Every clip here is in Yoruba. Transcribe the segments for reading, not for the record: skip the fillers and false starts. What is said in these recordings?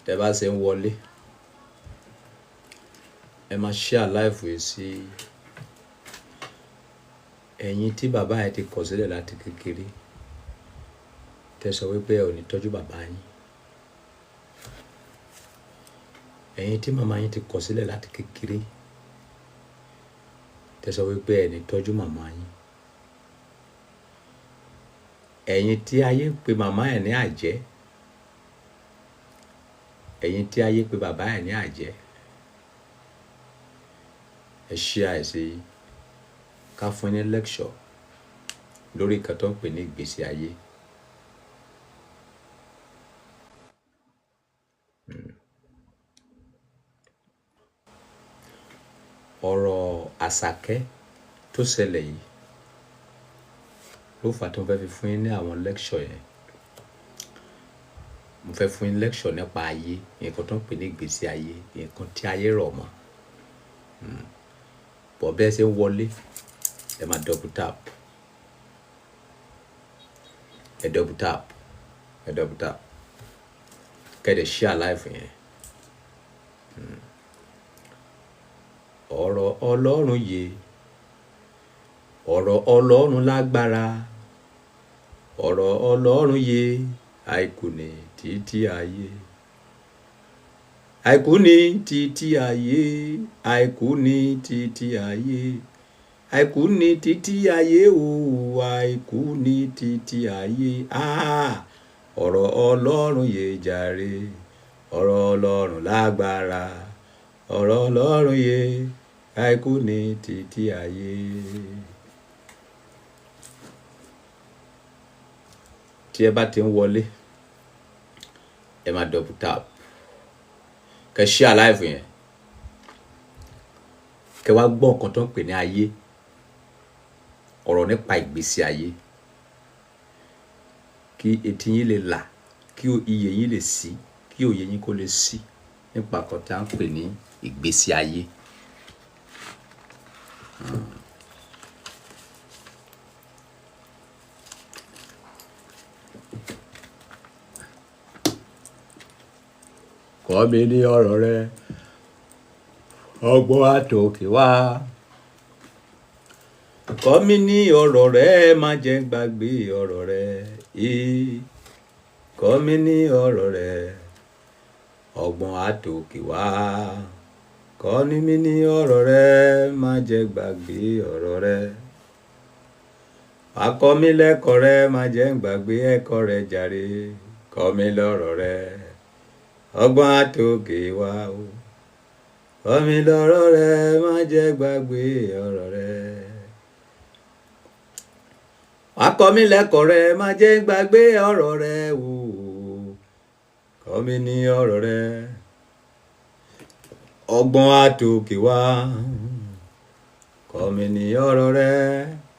Tẹ́ bá ṣe ń wọlé, ẹ máa share live yìí sí ẹ̀yin tí bàbá ẹ ti kọ̀ sílẹ̀ láti kékeré, tẹ́ sọ wípé ẹ ò ní tọ́jú bàbá yín. Ẹ̀yin tí màmá yín ti kọ̀ sílẹ̀ láti kékeré, tẹ́ sọ wípé ẹ ní tọ́jú màmá yín. Ẹ̀yin tí ayé ń pe màmá ẹ̀ ní àjẹ́, ẹ̀yin tí ayé pe bàbá ẹ̀ ní àjẹ́, ẹ share ẹ̀ sí ká fún yín ní lecture lórí nǹkan tó ń pè ní ìgbésí ayé. Ọ̀rọ̀ Àṣàkẹ́ tó ṣẹlẹ̀ yìí ló fà á tí mo fẹ́ fi fún yín ní àwọn lecture yẹn. Mo fẹ́ fún yín lecture nípa ayé, nǹkan tó ń pè ní ìgbésí ayé, nǹkan tí ayé rọ̀ mọ́. Bọ̀ bí ẹ ṣe ń wọlé, ẹ máa double tap. Ẹ double tap. Ẹ double tap. Kẹ́ ẹ dẹ̀ share live yẹn. Ọ̀rọ̀ Ọlọ́run yè, ọ̀rọ̀ Ọlọ́run lágbára, ọ̀rọ̀ Ọlọ́run yè, àìkú ni títí ayé. Àìkú ni títí ayé, àìkú ni títí ayé, àìkú ni títí ayé o, àìkú ni títí ayé. Ah! Ọ̀rọ̀ Ọlọ́run yè jàre, ọ̀rọ̀ Ọlọ́run lágbára, ọ̀rọ̀ Ọlọ́run yè, àìkú ni títí ayé. Tí ẹ bá ti ń wọlé, ẹ máa double tap. Kẹ́ share live yẹn. Kẹ́ wá gbọ́ nǹkan tó ń pè ní ayé. Ọ̀rọ̀ nípa ìgbésí ayé. Kí etí yín lè là, kí iyè yín lè ṣí, kí òye yín kó lè ṣí nípa nǹkan tí à ń pè ní ìgbésí ayé. Kọ́ mi ní ọ̀rọ̀ rẹ, ọgbọ́n àtòkè wá. Kọ́ mi ní ọ̀rọ̀ rẹ, má jẹ́ n gbàgbé ọ̀rọ̀ rẹ. Kọ́ mi ní ọ̀rọ̀ rẹ, ọgbọ́n àtòkè wá. Kọ́ mi ní ọ̀rọ̀ rẹ, má jẹ́ gbàgbé ọ̀rọ̀ rẹ. Wá kọ́ mi lẹ́kọ̀ọ́ rẹ, má jẹ́ n gbàgbé ẹ̀kọ́ rẹ jàre. Kọ́ mi lọ́rọ̀ rẹ, ọgbọ́n àtòkè wá o. Kọ́ mi lọ́rọ̀ rẹ, má jẹ́ gbàgbé ọ̀rọ̀ rẹ. Wá kọ́ mi lẹ́kọ̀ọ́ rẹ, má jẹ́ gbàgbé ọ̀rọ̀ rẹ o. Kọ́ mi ní ọ̀rọ̀ rẹ, ọgbọ́n àtòkè wá. Kọ́ mi ní ọ̀rọ̀ rẹ,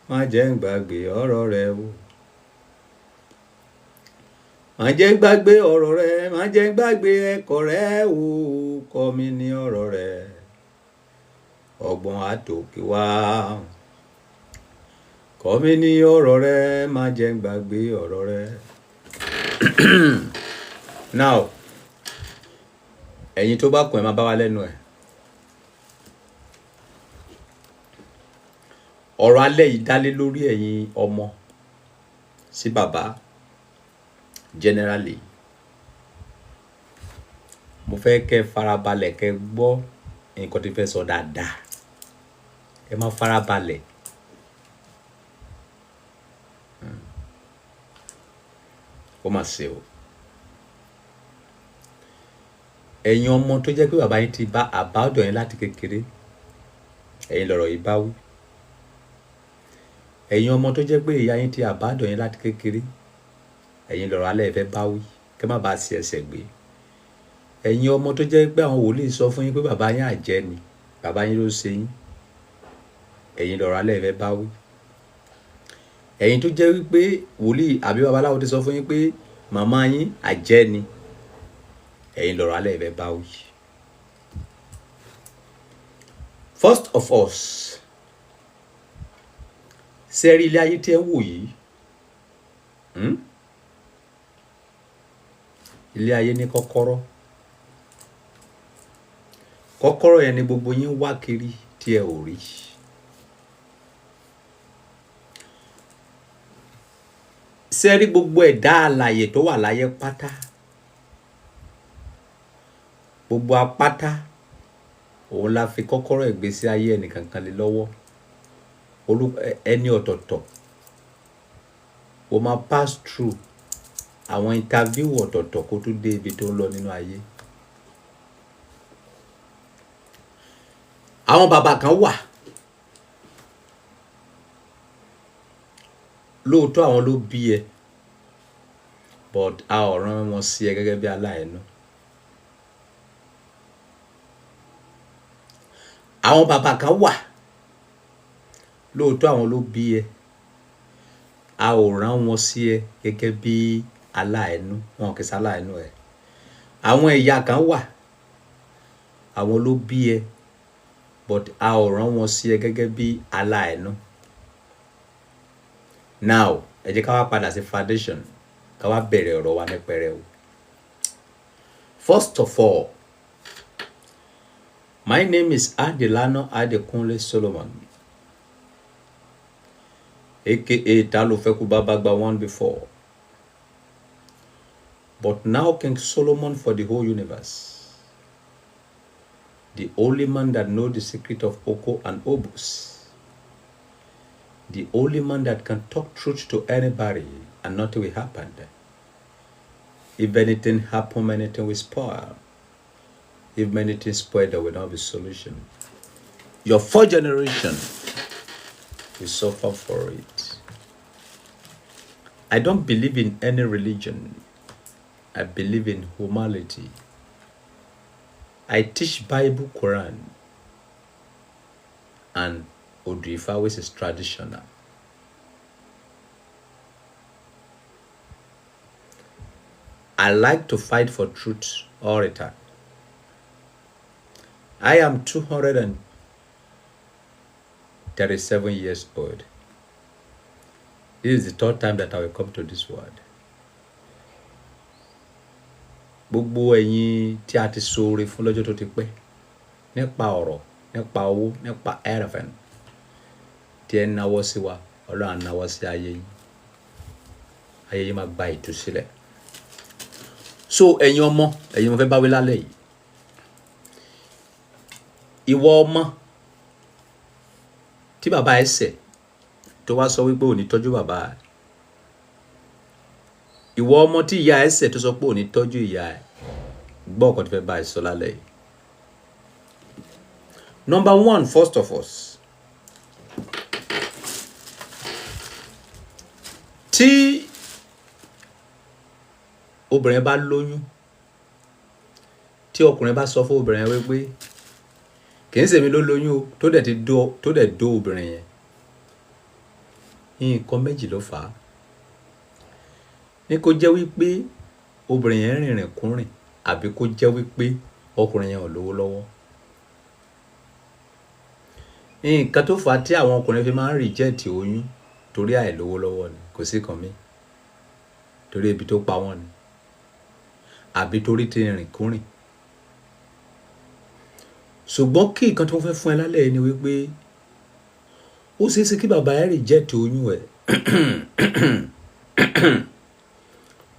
má jẹ́ gbàgbé ọ̀rọ̀ rẹ o. Má jẹ́ gbàgbé ọ̀rọ̀ rẹ, má jẹ́ gbàgbé ẹ̀kọ́ rẹ o. Kọ́ mi ní ọ̀rọ̀ rẹ, ọgbọ́n àtòkè wá. Kọ́ mi ní ọ̀rọ̀ rẹ, má jẹ́ gbàgbé ọ̀rọ̀ rẹ. Now, ẹ̀yin tó bá kùn ẹ máa bá wa lẹ́nu ẹ̀. Ọ̀rọ̀ alẹ́ yìí dálé lórí ẹ̀yin ọmọ sí bàbá generally. Mo fẹ́ kẹ́ farabalẹ̀ kẹ́ gbọ́ nǹkan tí fẹ́ sọ dáadáa. Ẹ má farabalẹ̀. Ó mà ṣe o. Ẹ̀yin ọmọ tó jẹ́ pé bàbá yín ti bá àbá ọ̀dọ̀ yín láti kékeré, ẹ̀yin lọ̀rọ̀ yìí bá wí. Ẹ̀yin ọmọ tó jẹ́ pé ìyá yín ti àbá ọ̀dọ̀ yín láti kékeré, ẹ̀yin lọ̀rọ̀ alẹ́ fẹ́ bá wí, kẹ́ má bàa ṣe ẹsẹ̀ gbé. Ẹ̀yin ọmọ tó jẹ́ pé àwọn wòlíì sọ fún yín pé bàbá yín àjẹ́ ni, bàbá yín ló ṣe yín, ẹ̀yin lọ̀rọ̀ alẹ́ fẹ́ bá wí. Ẹ̀yin tó jẹ́ wípé wòlíì àbí babaláwo ti sọ fún yín pé màmá yín àjẹ́ ni, ẹ̀yin lọ̀rọ̀ alẹ́ fẹ́ bá wí. First of all, ṣé rí ilé ayé tí ẹ wò yìí? Ilé ayé ní kọ́kọ́rọ́. Kọ́kọ́rọ́ yẹn ni gbogbo yín wá kiri tí ẹ ò rí. Ṣé rí gbogbo ẹ̀dá alààyè tó wà láyé pátá, gbogbo apátá òun la fi kọ́kọ́rọ́ ìgbésí ayé ẹnìkankan lé lọ́wọ́. Ẹni ọ̀tọ̀ọ̀tọ̀ o máa pass through àwọn interview ọ̀tọ̀ọ̀tọ̀ kó tó dé ibi tó ń lọ nínú ayé. Àwọn bàbá kan wà, lóòótọ́ àwọn ló bí ẹ, but a ò rán wọn sí ẹ gẹ́gẹ́ bí aláìánú. Àwọn bàbá kan wà, lóòótọ́ àwọn ló bí ẹ, a ò rán wọn sí ẹ gẹ́gẹ́ bí aláìánú, wọn kì í ṣaláìánú ẹ. Àwọn ìyá kan wà, àwọn ló bí ẹ, but a ò rán wọn sí ẹ gẹ́gẹ́ bí aláìánú. Now, ẹ jẹ́ ká wá padà sí foundation, ká wá bẹ̀rẹ̀ ọ̀rọ̀ wa ní pẹrẹu. First of all, my name is Adelana Adekunle Solomon, aka Talofeku Babagba one before, but now King Solomon for the whole universe, the only man that knows the secret of Oko and Obus, the only man that can talk truth to anybody and nothing will happen. If anything happen, anything will spoil. If many things spoil, there will not be solution. Your fourth generation will suffer for it. I don't believe in any religion. I believe in humanity. I teach Bible, Quran, and Odu Ifa, which is traditional. I like to fight for truth all the time. I am 237 years old. This is the third time that I will come to this world. Gbogbo ẹ̀yin tí a ti ṣoore fún lọ́jọ́ tó ti pẹ́, nípa ọ̀rọ̀, nípa owó, nípa everything, tí ẹ náwó sí wa, Ọlọ́run á náwó sí ayé yín. Ayé yín máa gba ìtúsílẹ̀. So ẹ̀yin ọmọ, ẹ̀yin mo fẹ́ bá wí lálẹ́ yìí. Ìwọ ọmọ tí bàbá ẹ ṣẹ̀ tó wá sọ wípé ò ní tọ́jú bàbá ẹ. Ìwọ ọmọ tí ìyá ẹ ṣẹ̀ tó sọ pé ò ní tọ́jú ìyá ẹ. Gbọ́ ọ̀kan tí fẹ́ bá ẹ sọ lálẹ́ yìí. Number one, first of all, tí obìnrin bá lóyún, tí ọkùnrin bá sọ fún obìnrin wípé kì í ṣèmi ló lóyún o, tó dẹ̀ ti dó, tó dẹ̀ dó obìnrin yẹn, nǹkan méjì ló fà á. Ní kó jẹ́ wípé obìnrin yẹn rìnrìn kúrìn, àbí kó jẹ́ wípé ọkùnrin yẹn ò lówó lọ́wọ́. Nǹkan tó fà á tí àwọn ọkùnrin fi máa ń reject oyún torí àìlówó lọ́wọ́ ni, kò sí kan mí, torí ebi tó pa wọ́n ni, àbí torí ti rìn kúrìn. Ṣùgbọ́n kí nǹkan tí mo fẹ́ fún ẹ lálẹ́ yìí ni wípé ó ṣeé ṣe kí bàbá ẹ reject oyún ẹ.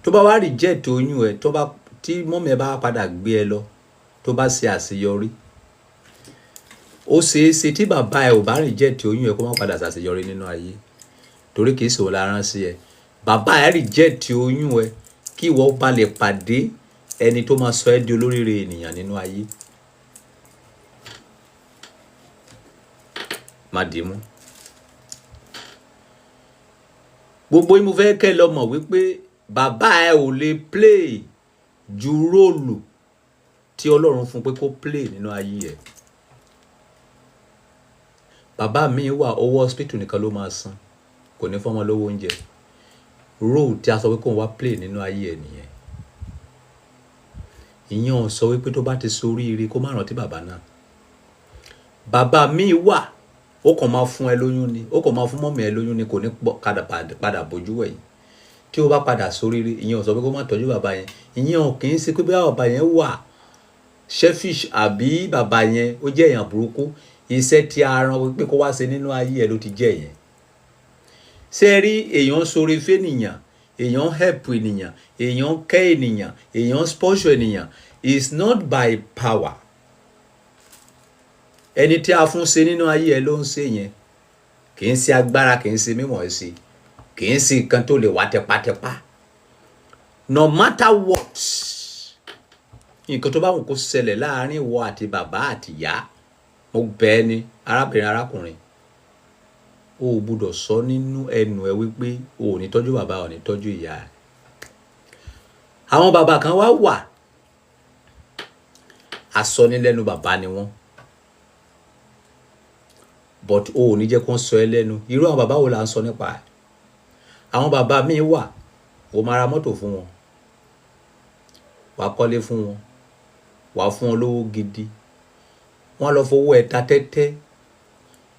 Tó bá wá reject oyún ẹ, tó bá tí mọ́mí ẹ bá padà gbé ẹ lọ, tó bá ṣe àṣeyọrí, ó ṣeé ṣe tí bàbá ẹ ò bá reject oyún ẹ kó má padà ṣàṣeyọrí nínú ayé, torí kì í ṣòwò la rán sí ẹ. Bàbá ẹ reject oyún ẹ kí ìwọ bá lè pàdé ẹni tó máa sọ ẹ́ di olóríire ènìyàn nínú ayé. Má dì í mú. Gbogbo yín mo fẹ́ kẹ́ lọ mọ̀ wípé bàbá ẹ ò lè play ju róòlù tí Ọlọ́run fún pé kó play nínú ayé ẹ. Bàbá mi wà, owó hospital nìkan ló máa san, kò ní fọ́mọ lówó oúnjẹ. Róòlù tí a sọ pé kóun wá play nínú ayé ẹ nìyẹn. Ìyẹn ò sọ wípé tó bá ti soríire kó má rántí bàbá náà. Bàbá mi wà, ó kàn máa fún ẹ lóyún ni, ó kàn máa fún mọ́mì ẹ lóyún ni, kò ní padà bójú wẹ̀yìn. Tí ó bá padà soríire, ìyẹn ò sọ pé kó má tọ́jú bàbá yẹn. Ìyẹn ò kì í ṣe pé bí bàbá yẹn wà Selfish àbí bàbá yẹn ó jẹ́ èèyàn burúkú, iṣẹ́ tí a rán pé kó wá ṣe nínú ayé ẹ ló ti jẹ́ yẹn. Ṣé rí, èèyàn sọ̀rọ̀ fẹ́nìyàn, èèyàn help ènìyàn, èèyàn kẹ́ ènìyàn, èèyàn sponsor ènìyàn, is not by power. Ẹni tí a fún ṣe nínú ayé ẹ ló ń ṣe yẹn. Kì í ṣe agbára, kì í ṣe mímọ̀ ẹ́ ṣe, kì í ṣe nǹkan tó lè wá tipátipá. No matter what, nǹkan tó bá wù kó ṣẹlẹ̀ láàárín ìwọ àti bàbá àti ìyá, mo bẹ̀ ẹ́ ni, arábìnrin, arákùnrin, o ò gbúdọ̀ sọ nínú ẹnu ẹ wípé o ò ní tọ́jú bàbá, ò ní tọ́jú ìyá ẹ. Àwọn bàbá kan wá wà, asọnilẹ́nu bàbá ni wọ́n, but o ò ní jẹ́ kó ń sọ ẹ́ lẹ́nu. Irú àwọn bàbá wo là ń sọ nípa ẹ̀? Àwọn bàbá míì wà, o máa ra mọ́tò fún wọn, wàá kọ́lé fún wọn, wàá fún wọn lówó gidi, wọ́n lọ fowó ẹ̀ ta tẹ́tẹ́,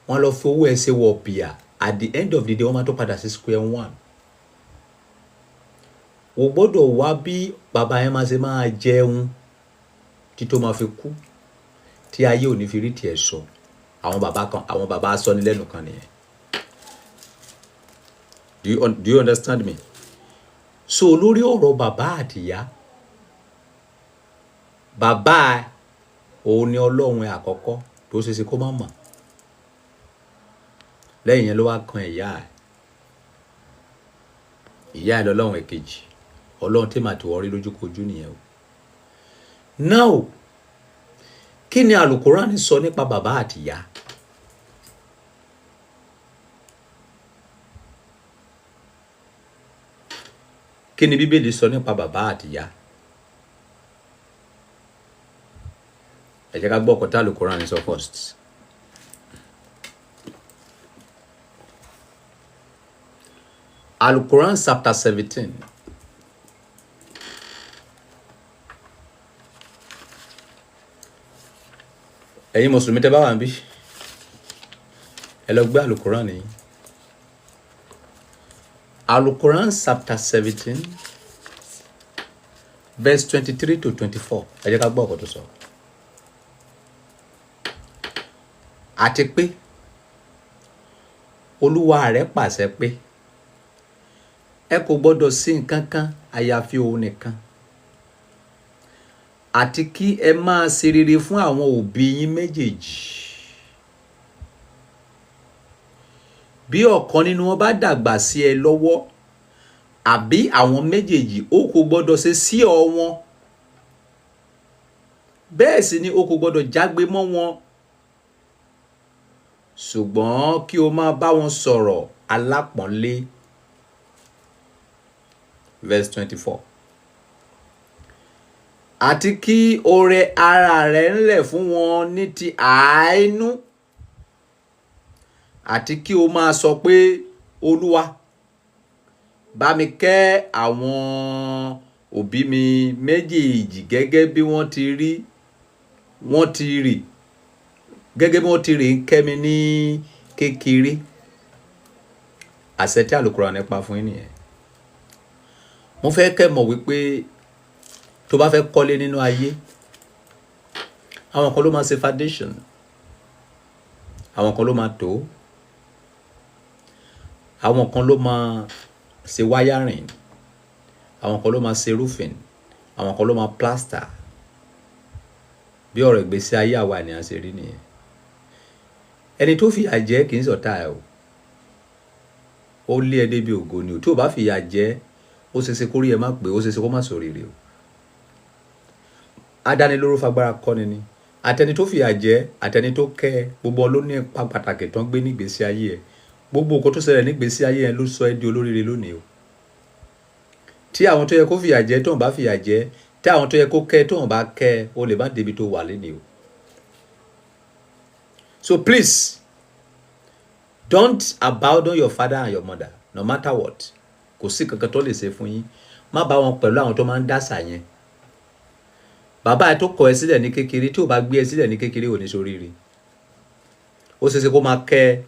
wọ́n lọ fowó ẹ̀ ṣe wọ̀bìà. At the end of the day, wọ́n máa tó padà sí square one. O gbọ́dọ̀ wá bí bàbá yẹn máa ṣe máa jẹun tí tó máa fi kú, tí ayé ò ní fi rí tiẹ̀ sọ. Àwọn bàbá kan, àwọn bàbá asọ́nilẹ́nu kan nìyẹn. Do you understand me? So lórí ọ̀rọ̀ bàbá àtìyá, bàbá òun ni Ọlọ́run ẹ̀ àkọ́kọ́ tó ṣe ṣe kó má mọ̀. Lẹ́yìn yẹn ló wá kan ìyá ẹ̀. Ìyá ẹ̀ lọ́lọ́run ẹ̀kejì, Ọlọ́run tí màá ti wọ́n rí lójúkojú nìyẹn o. Now, kí ni Àlùkùránì sọ nípa bàbá àtìyá? Kí ni Bíbélì sọ nípa bàbá àtìyá? Ẹ jẹ́ ká gbọ́ ọ̀kan tí Àlùkùránì sọ first. Al-Quran chapter 17. Ẹ̀yin Mùsùlùmí tẹ́ bá wà níbí, ẹ lọ gbé Al-Quran yìí. Al-Quran chapter 17 verse 23 to 24. Ẹ jẹ́ ká gbọ́ ọ̀kan tó sọ. Àti pé Olúwa rẹ̀ pàṣẹ pé ẹ kò gbọ́dọ̀ sí nǹkan kan àyàfi òun nìkan, àti kí ẹ máa ṣe rere fún àwọn òbí yín méjèèjì. Bí ọ̀kan nínú wọn bá dàgbà sí ẹ lọ́wọ́ àbí àwọn méjèèjì, o kò gbọ́dọ̀ ṣe sí ọ wọn, bẹ́ẹ̀ sì ni o kò gbọ́dọ̀ jágbe mọ́ wọn, ṣùgbọ́n kí o máa bá wọn sọ̀rọ̀ alápọ̀nlé. Verse 24. Àti kí o rẹ ara rẹ ńlẹ̀ fún wọn ní ti àánú, àti kí o máa sọ pé, Olúwa, bá mi kẹ́ àwọn òbí mi méjèèjì gẹ́gẹ́ bí wọ́n ti rí, wọ́n ti rì, gẹ́gẹ́ bí wọ́n ti rì ń kẹ́ mi ní kékeré. Àṣẹ tí Àlùkùránì pa fún yín nìyẹn. Mo fẹ́ kẹ́ mọ̀ wípé tó bá fẹ́ kọ́lé nínú ayé, àwọn kan ló máa ṣe foundation, àwọn kan ló máa tó, àwọn kan ló máa ṣe wiring, àwọn kan ló máa ṣe roofing, àwọn kan ló máa plaster. Bí ọ̀rọ̀ ìgbésí ayé àwa ènìyàn ṣe rí nìyẹn. Ẹni tó fìyà jẹ kì í ṣọ̀tá ẹ o. Ó lé ẹ débi ògo ni o. Tí o bá fìyà jẹ, ó ṣeéṣe kó rí ẹ má pé, ó ṣeéṣe kó má ṣoríire o. Adánilóró fagbára kọ́ni ni. Àtẹni tó fìyà jẹ, àtẹni tó kẹ́ ẹ, gbogbo wọn ló ní ipa pàtàkì tó ń gbé nígbésí ayé ẹ. Gbogbo nǹkan tó ṣẹlẹ̀ nígbésí ayé ẹ ló sọ ẹ́ di olóríire lónìí o. Tí àwọn tó yẹ kó fìyà jẹ tó ń bá fìyà jẹ, tí àwọn tó yẹ kó kẹ́ tó ń bá kẹ́ ẹ, o lè má débi tó wà lénìí o. So please, don't abandon your father and your mother, no matter what. Kò sí kankan tó lè ṣe fún yín. Má bá wọn pẹ̀lú àwọn tó máa ń dásà yẹn. Bàbá ẹ tó kọ̀ ẹ́ sílẹ̀ ní kékeré, tí ò bá gbé ẹ sílẹ̀ ní kékeré, ò ní ṣoríire. Ó ṣeéṣe kó máa kẹ́ ẹ,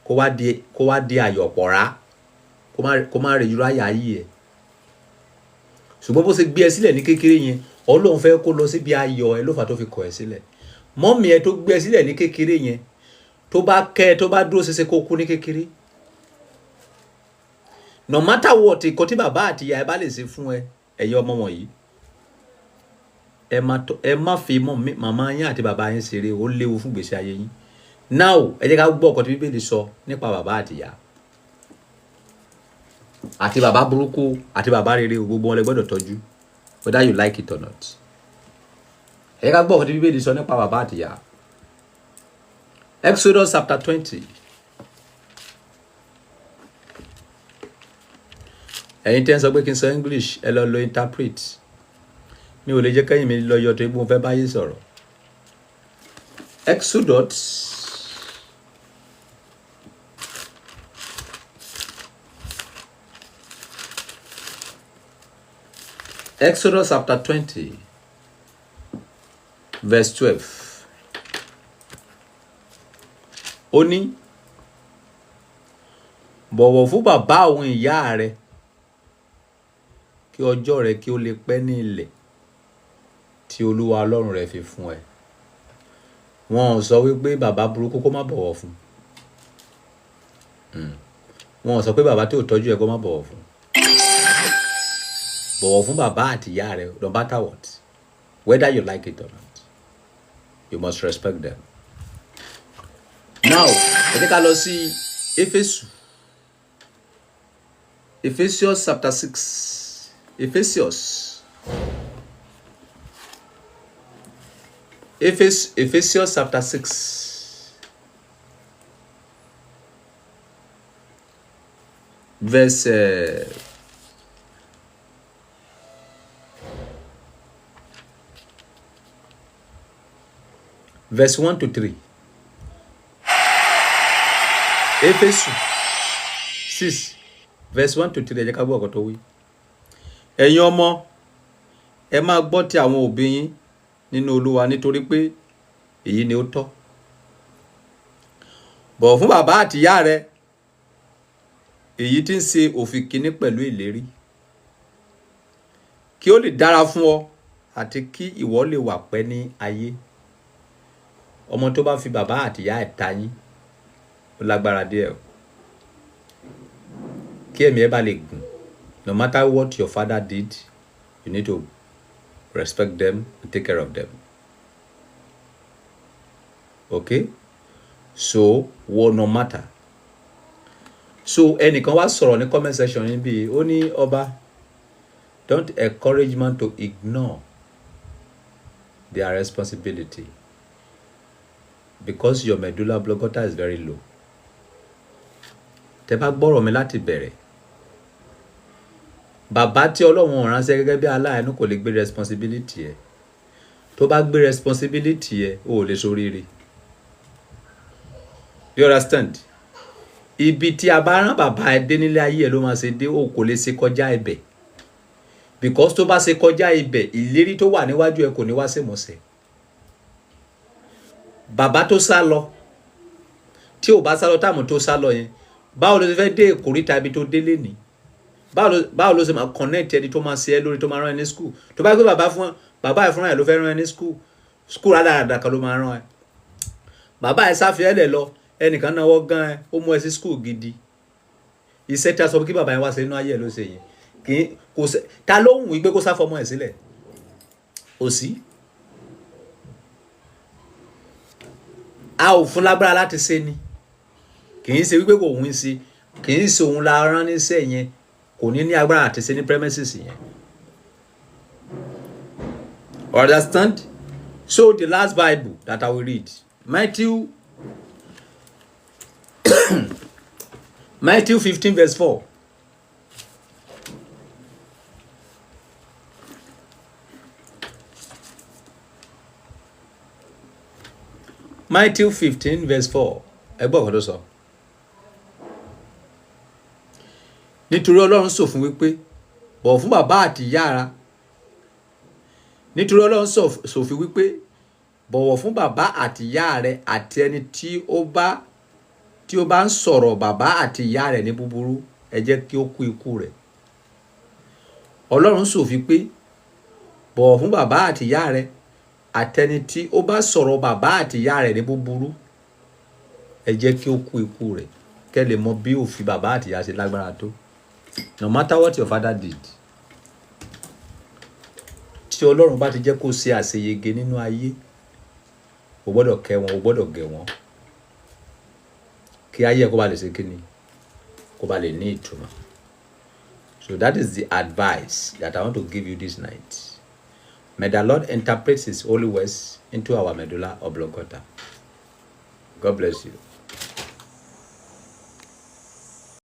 kó wá di àyọ̀pọ̀rá, kó má rẹ̀ yúrò àyà ayé ẹ. Ṣùgbọ́n bó ṣe gbé ẹ sílẹ̀ ní kékeré yẹn, Ọlọ́run fẹ́ kó lọ síbi ayọ̀ ẹ ló fà tó fi kọ̀ ẹ́ sílẹ̀. Mummy ẹ tó gbé ẹ sílẹ̀ ní kékeré yẹn, tó bá kẹ́ ẹ, tó bá dúró ṣinṣin kó kú ní kékeré, no matter what nǹkan tí bàbá àti ìyá ẹ bá lè ṣe fún ẹ, ẹ̀yin ọmọ wọ̀nyí, ẹ má fi màmá yín àti bàbá yín ṣeré. Ó léwu fún gbèsè ayé yín. Now, ẹ jẹ́ ká gbọ́ ọ̀kan tí Bíbélì sọ nípa bàbá àti ìyá, àti bàbá burúkú àti bàbá rere. Gbogbo wọn lè gbọ́dọ̀ tọ́jú, whether you like it or not. Ẹ jẹ́ ká gbọ́ ọ̀kan tí Bíbélì sọ nípa bàbá àti ìyá. Exodus chapter 20. Ẹ̀yin tẹ́ ń sọ pé kí n sọ English, ẹ lọ lo interpret. Mi ò lè jẹ́ kẹ́yìn mi lọ yọ tó mo fẹ́ báyé sọ̀rọ̀. Exodus chapter 20 verse 12. Ó ní, "Bọ̀wọ̀ fún bàbá òun ìyá rẹ, kí ọjọ́ rẹ kí ó lè pẹ́ ní ilẹ̀ tí Olúwa Ọlọ́run rẹ fi fún ẹ." Wọn ò sọ wípé bàbá burúkú kó má bọ̀wọ̀ fún. Wọn ò sọ pé bàbá tí ò tọ́jú ẹ kó má bọ̀wọ̀ fún. Bọ̀wọ̀ fún bàbá àti ìyá rẹ, no matter what, whether you like it or not, you must respect them. Now, ẹ jẹ́ ká lọ sí Éfésù, Ephesians chapter 6. Ephesians chapter 6 verse 1 to 3. Éfésù 6 verse 1 to 3. Ẹ jẹ́ ká gbọ́ ọ̀kan tó wí. "Ẹ̀yin ọmọ, ẹ máa gbọ́ ti àwọn òbí yín nínú Olúwa, nítorí pé èyí ni ó tọ́. Bọ̀wọ̀ fún bàbá àti ìyá rẹ, èyí tí ń ṣe òfin kìíní pẹ̀lú ìlérí, kí ó lè dára fún ọ àti kí ìwọ lè wà pẹ́ ní ayé." Ọmọ tó bá fi bàbá àti ìyá ẹ̀ ta yín, ó lágbára díẹ̀ o. Kí ẹ̀mí ẹ bá lè gùn, no matter what your father did, you need to respect them and take care of them, okay? So what, no matter. So ẹnìkan wá sọ̀rọ̀ ní comment section níbí, ó ní, "Ọba, don't encourage man to ignore their responsibility because your medulla oblongata is very low." Tẹ́ bá gbọ́rọ̀ mi láti bẹ̀rẹ̀, bàbá tí Ọlọ́run ò ránṣẹ́ gẹ́gẹ́ bí aláàánú kò lè gbé responsibility ẹ̀. Tó bá gbé responsibility ẹ̀, o ò lè ṣoríire. You understand? Ibi tí a bá rán bàbá ẹ dé nílé ayé ẹ ló máa ṣe dé. O kò lè ṣe kọjá ibẹ̀, because tó bá ṣe kọjá ibẹ̀, ìlérí tó wà níwájú ẹ kò ní wá sí ìmúṣẹ. Bàbá tó sá lọ, tí ò bá sá lọ táàmù tó sá lọ yẹn, báwo ló ṣe fẹ́ dé ìkóríta ibi tó délé ní? Báwo ló ṣe máa connect ẹni tó máa ṣe ẹ lórí, tó máa rán ẹ ní school? Tó bá gbé bàbá fún bàbá ẹ fúnra ẹ ló fẹ́ rán ẹ ní school, school rádaràdà kan ló máa rán ẹ. Bàbá ẹ sáfì ẹ lẹ lọ, ẹnìkan náwó gan ẹ, ó mú ẹ sí school gidi. Iṣẹ́ tí a sọ pé kí bàbá yẹn wá ṣe nínú ayé ẹ ló ṣe yẹn. Kì í kò sẹ ta ló ń wí pé kó sá fọmọ ẹ sílẹ̀? Ò sí. A ò fún lágbára láti ṣe ni. Kì í ṣe wípé kò wí sí, kì í ṣe òun la rán níṣẹ́ yẹn. Kò ní ní agbára àti ṣe ní premises yẹn. Understand? So the last Bible that I will read, Matthew 15 verse 4. Matthew 15 verse 4. Ẹ gbọ́ ọ̀kan tó sọ. "Nítorí Ọlọ́run ṣòfin wípé, bọ̀wọ̀ fún bàbá àti ìyá ara. Nítorí Ọlọ́run ṣòfin wípé, bọ̀wọ̀ fún bàbá àti ìyá rẹ, àti ẹni tí ó bá ń sọ̀rọ̀ bàbá àti ìyá rẹ̀ ní búburú, ẹ jẹ́ kí ó kú ikú rẹ̀." Ọlọ́run ṣòfin pé Bọ̀wọ̀ fún bàbá àti ìyá rẹ. Àtẹni tí ó bá sọ̀rọ̀ bàbá àti ìyá rẹ̀ ní búburú, ẹ jẹ́ kí ó kú ikú rẹ̀, kẹ́ lè mọ bí òfin bàbá àti ìyá ṣe lágbára tó. No matter what your father did, tí Ọlọ́run bá ti jẹ́ kó ṣe àṣeyege nínú ayé, o gbọ́dọ̀ kẹ́ wọn, o gbọ́dọ̀ gẹ̀ wọ́n, kí ayé ẹ kó ba lè ṣe kíni, kó ba lè ní ìtumọ̀. So that is the advice that I want to give you this night. May the Lord interpret his holy words into our medulla oblongata. God bless you.